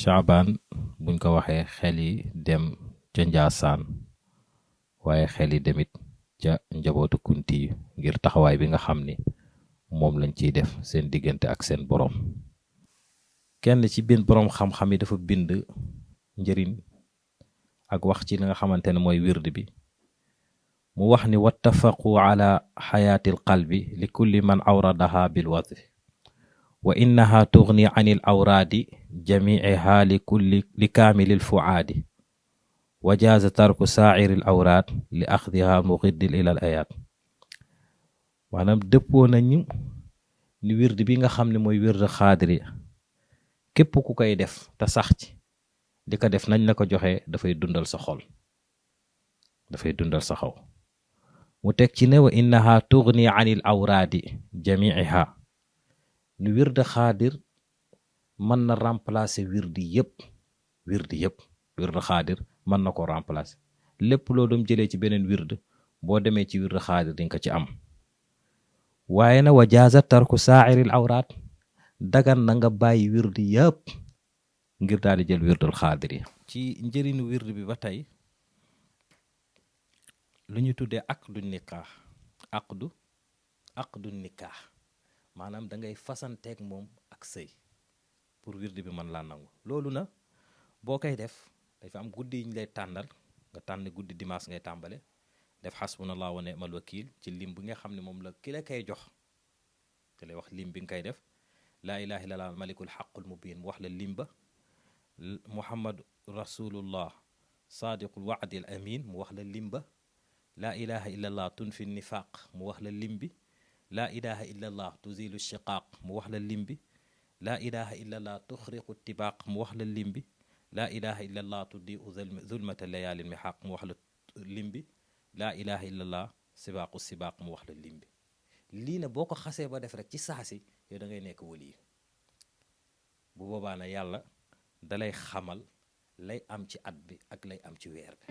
Chaabaan buñ ko waxee xel yi dem ca Njaasaan waaye xel yi demit ca njabootu kunti yi ngir taxawaay bi nga xam ni moom lañ ciy def seen diggante ak seen boroom. kenn ci biir boroom xam-xam yi dafa bind njëriñ ak wax ci li nga xamante ne mooy wird bi mu wax ni wattafaqu ala xayaatil qalbi li kulli man awradaha bil wadfi wa innaha tugni an il awraadi jamiiha li kaamilil fuaadi wa jaaza tarku saairil awraad li axdiha muxiddil ilal ayaat. maanaam dëppoo nañu ni wird bi nga xam ne mooy wird xaadiri képp ku koy def te sax ci di ko def nañ la ko joxe dafay dundal sa xol, dafay dundal sa xaw. mu teg ci ne wa innaha tugni anil awraadi jamiiha ni wird xaadir mën na remplacer wirdi yëpp wird xaadir mën na ko remplacer lépp loo doon jëlee ci beneen wird boo demee ci wird xaadir dinga ko ci am. waaye na wa jaaza tarku saairil awraat dagan na nga bàyyi wirdi yëpp ngir daal di jël wirdul xaadir yi. ci njëriñu wird bi ba tey lu ñu tuddee aqdu nikaax maanaam da ngay fasanteeg moom ak sëy pour wird bi mën laa nangu. loolu na boo koy def dafa am guddi yi ñu lay tànnal nga tànn guddi dimanche ngay tàmbale def xasbunallah wa ni'mal wakiil ci lim bi nga xam ne moom la ki la koy jox te lay wax lim bi nga koy def. laa ilaha illallah malikul xaqul mubin mu wax la lim ba. muhammad rasulullah sadiqul waadil amin mu wax la lim ba. laa ilaha illallah tunfi nifaq mu wax la lim bi. laa ilaha illallah tuzilu shiqaaq mu wax la lim bi. laa ilaha illallah tuxriqu tibaaq mu wax la lim bi. laa ilaha illallah tuddiu zulmata layaalin mihaq mu wax la lim bi. laa ilaha illallah sibaaqu sibaaq mu wax la lim bi. lii ne boo ko xasee ba def rek ci saasi yow da ngay nekk wali bu boobaa na yàlla dalay xamal lay am ci at bi ak lay am ci weer bi.